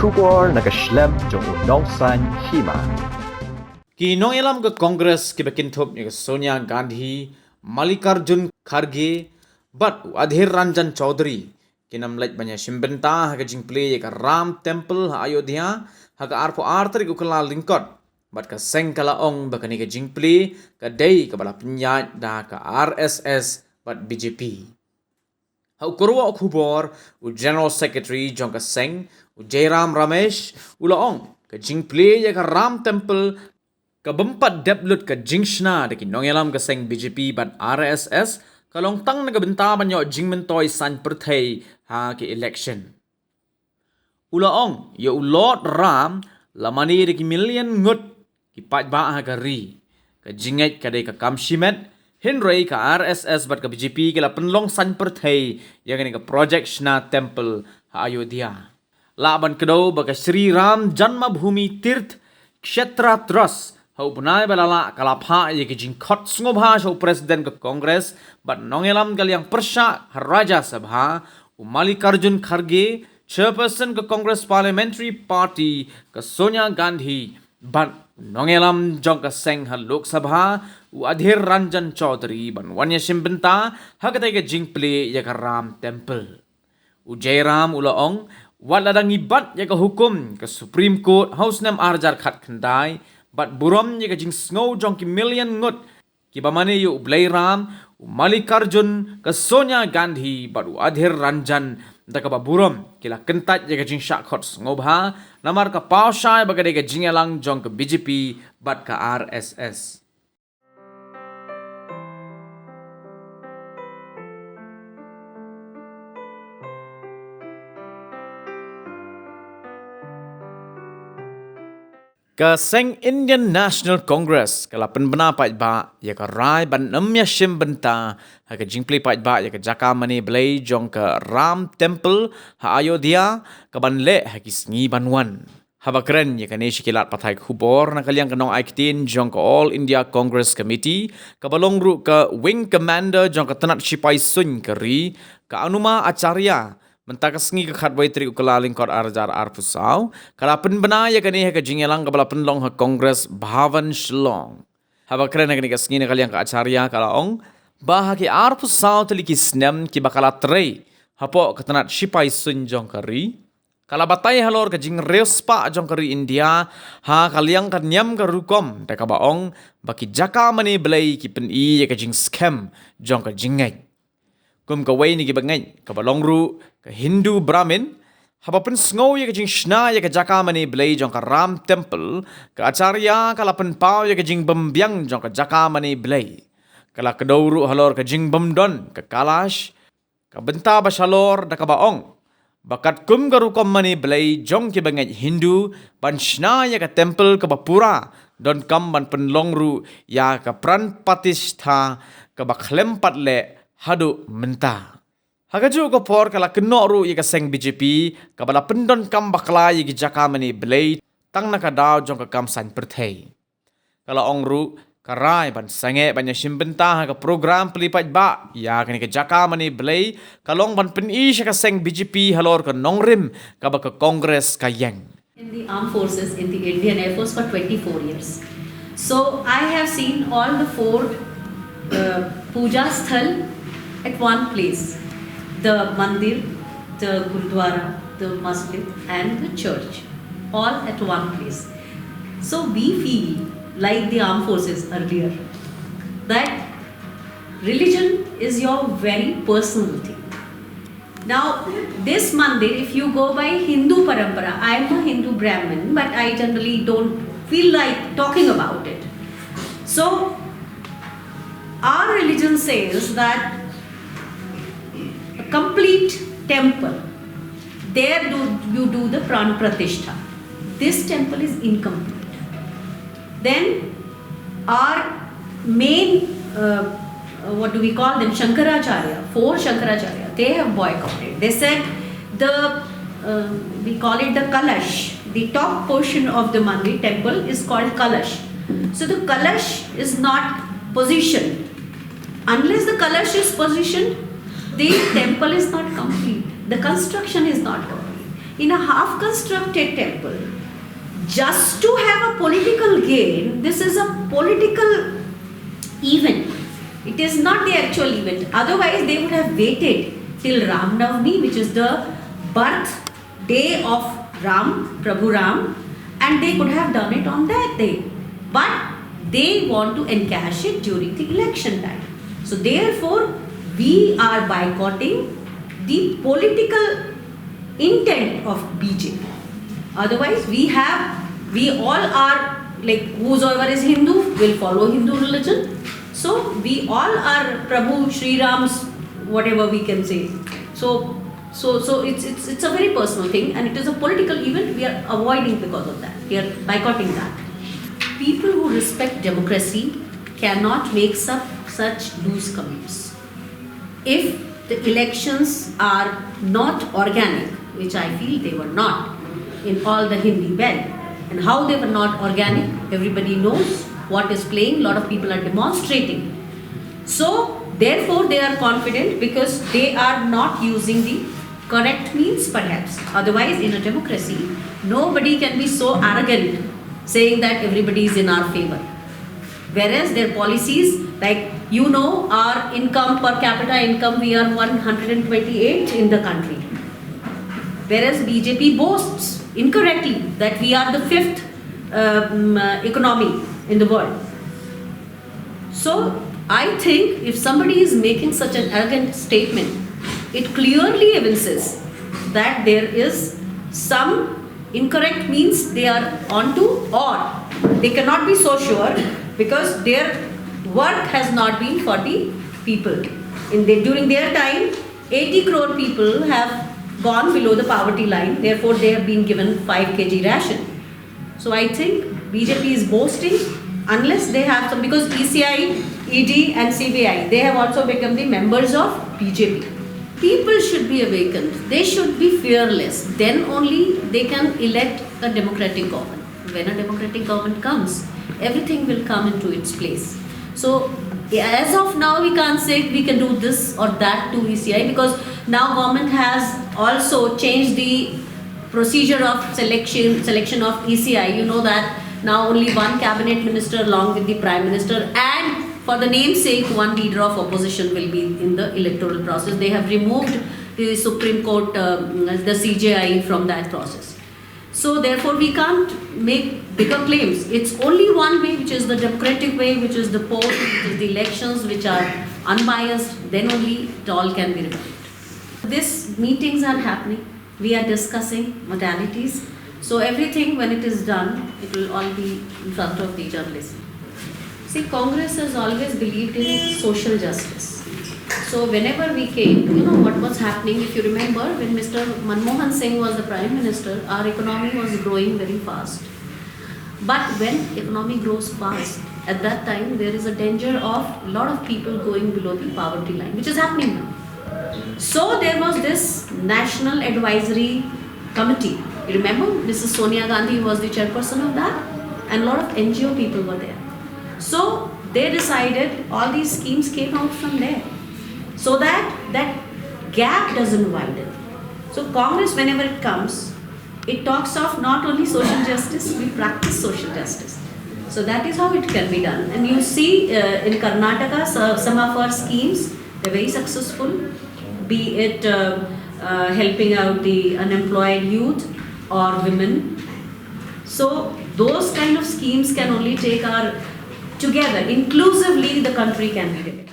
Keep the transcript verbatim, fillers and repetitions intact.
Khubor na ka shlem jong u Nongsaiñ Hima. Ki nongïalam ka Congress kiba kynthup ïa ka Sonia Gandhi, Mallikarjun Kharge bad u Adhir Ranjan Chaudhary kin ym leit ban ïashim bynta ha ka jingplie ïa ka Ram Temple ha Ayodhya ha ka arphew ar tarik u Kyllalyngkot, bad ka seng ka la ong ba kane ka jingplie ka dei kaba la pynïaid da ka R S S bad B J P. Ha u kyrwoh khubor, u General Secretary jong ka seng, u Jairam Ramesh, u la ong ka jingplie ïa ka Ram Temple ka bym pat dep lut ka jingshna da ki nongïalam ka seng B J P bad R S S, ka long tang na ka bynta ban ïoh jingmyntoi saiñ pyrthei ha ki election. U la ong, ïa u Lord Ram la mane da ki million ngut ki paidbah ha ka ri. Ka jingngeit ka dei ka kam shimet, hynrei ka R S S bad ka B J P ki la pynlong saiñ pyrthei ïa kane ka project shna temple ha Ayodhya. Lah ban kdew ba ka Shri Ram Janmabhoomi Tirth Kshetra Trust ha u bnai ba la lah ka la phah ïa ka jingkhot sngewbha sha u President ka Congress bad nongïalam ka liang pyrshah ha Rajya Sabha, u Mallikarjun Kharge, Chairperson ka Congress Parliamentary Party ka Sonia Gandhi, bad nongïalam jong ka seng ha Lok Sabha, u Adhir Ranjan Chaudhary, ban wan ïashim bynta ha katei ka jingplie ïa ka Ram Temple. U Jairam u la ong, wat la dang ngi bat ïa ka hukum ka Supreme Court ha u snem ar hajar khatkhyndai, bad burom ïa ka jingsngew jong ki million ngut kiba mane ïa u Blei Ram, u Mallikarjun, ka Sonia Gandhi bad u Adhir Ranjan, da kaba burom ki la kyntait ïa ka jingshah khot sngewbha namar ka paw shai ba ka dei ka jingïalang jong ka B J P bad ka R S S. Ka seng Indian National Congress ka la pynbna paidbah ïa ka rai ban ym ïashim bynta ha ka jingplie paidbah ïa ka jaka mane Blei jong ka Ram Temple ha Ayodhya, ka ban leh ha ki sngi ban wan. Haba kren ïa kane sha ki lad pathai khubor na ka liang ka nongai ktien jong ka All India Congress Committee, kaba long ruh ka Wing Commander jong ka tnat shipai suiñ ka ri, ka Anuma Acharya, mynta ka sngi ka khatwei tarik u Kyllalyngkot ar hajar arphew saw, ka la pynbna ïa kane ha ka jingïalang kaba la pynlong ha Congress Bhavan Shillong. Haba kren ha kane ka sngi na ka liang ka Acharya ka la ong ba ha ki arphew saw tylli ki snem kiba ka la trei hapoh ka tnat shipai suiñ jong ka ri, ka la batai halor ka jingriewspah jong ka ri India ha ka liang ka niam ka rukom, da kaba ong ba ki jaka mane Blei ki pyni ïa ka jingskhem jong ka jingngeit. Kum kawei na ki bangeit kaba long ruh ka Hindu Brahmin, haba pynsngew ïa ka jingshna ïa ka jaka mane Blei jong ka Ram Temple, ka Acharya ka la pynpaw ïa ka jingbymbiang jong ka jaka mane Blei. Ka la kdew ruh halor ka jingbymdon ka Kalash, ka bynta ba shalor, da kaba ong ba katkum ka rukom mane Blei jong ki bangeit Hindu ban shna ïa ka temple kaba pura, donkam ban pynlong ruh ïa ka pran pratishtha kaba khlem pat leh haduh mynta. Ha kajuh ka por ka la kynnoh ruh ïa ka seng B J P kaba la pyndonkam bakla ïa ki jaka mane Blei tang na ka daw jong ka kam saiñ pyrthei. Ka la ong ruh ka rai ban sangeh ban ïashim bynta ha ka program plie paidbah ïa kane ka jaka mane Blei ka long ban pyni sha ka seng B J P halor ka nongrim kaba ka Congress ka ïeng. In the armed forces, in the Indian Air Force for twenty-four years. So I have seen all the four uh, puja sthal at one place, the mandir, the gurdwara, the masjid, and the church, all at one place. So we feel, like the armed forces earlier, that religion is your very personal thing. Now, this mandir, if you go by Hindu parampara, I am a Hindu Brahmin, but I generally don't feel like talking about it. So, our religion says that a complete temple, there do you do the pran pratishtha. This temple is incomplete. Then our main, uh, uh, what do we call them, Shankaracharya, four Shankaracharya, they have boycotted. They said the, uh, we call it the Kalash, the top portion of the Mandir temple is called Kalash. So the Kalash is not positioned. Unless the Kalash is positioned, the temple is not complete. The construction is not complete. In a half-constructed temple, just to have a political gain, this is a political event. It is not the actual event. Otherwise, they would have waited till Ram Navami, which is the birth day of Ram, Prabhu Ram, and they could have done it on that day. But they want to encash it during the election time. So therefore, we are boycotting the political intent of B J P. Otherwise, we have, we all are, like, whosoever is Hindu will follow Hindu religion. So we all are Prabhu Shri Ram's, whatever we can say. So so so it's it's it's a very personal thing, and it is a political event. We are avoiding because of that. We are boycotting that. People who respect democracy cannot make such, such loose comments. If the elections are not organic, which I feel they were not in all the Hindi belt, and how they were not organic, everybody knows what is playing, a lot of people are demonstrating. So, therefore, they are confident because they are not using the correct means, perhaps. Otherwise, in a democracy, nobody can be so arrogant saying that everybody is in our favor. Whereas their policies, like, you know, our income, per capita income, we are one hundred twenty-eight in the country. Whereas B J P boasts incorrectly that we are the fifth um, uh, economy in the world. So I think if somebody is making such an arrogant statement, it clearly evinces that there is some incorrect means they are onto, or they cannot be so sure because their work has not been for the people. In the, during their time, eighty crore people have gone below the poverty line, therefore they have been given five K G ration. So I think B J P is boasting unless they have some, because E C I, E D and C B I, they have also become the members of B J P. People should be awakened. They should be fearless. Then only they can elect a democratic government. When a democratic government comes, everything will come into its place. So as of now, we can't say we can do this or that to E C I, because now government has also changed the procedure of selection selection of E C I. You know that now only one cabinet minister along with the prime minister, and for the namesake, one leader of opposition will be in the electoral process. They have removed the Supreme Court, uh, the C J I from that process. So therefore, we can't make bigger claims. It's only one way, which is the democratic way, which is the poll, which is the elections, which are unbiased. Then only it all can be revived. These meetings are happening. We are discussing modalities. So everything, when it is done, it will all be in front of the journalists. See, Congress has always believed in social justice. So whenever we came, you know what was happening. If you remember, when Mister Manmohan Singh was the Prime Minister, our economy was growing very fast. But when economy grows fast, at that time there is a danger of a lot of people going below the poverty line, which is happening now. So there was this National Advisory Committee. You remember, Missus Sonia Gandhi was the chairperson of that, and a lot of N G O people were there. So they decided, all these schemes came out from there, so that that gap doesn't widen. So Congress, whenever it comes, it talks of not only social justice, we practice social justice. So that is how it can be done. And you see, uh, in Karnataka, so some of our schemes, they're very successful, be it uh, uh, helping out the unemployed youth or women. So those kind of schemes can only take our, together, inclusively, the country can be developed.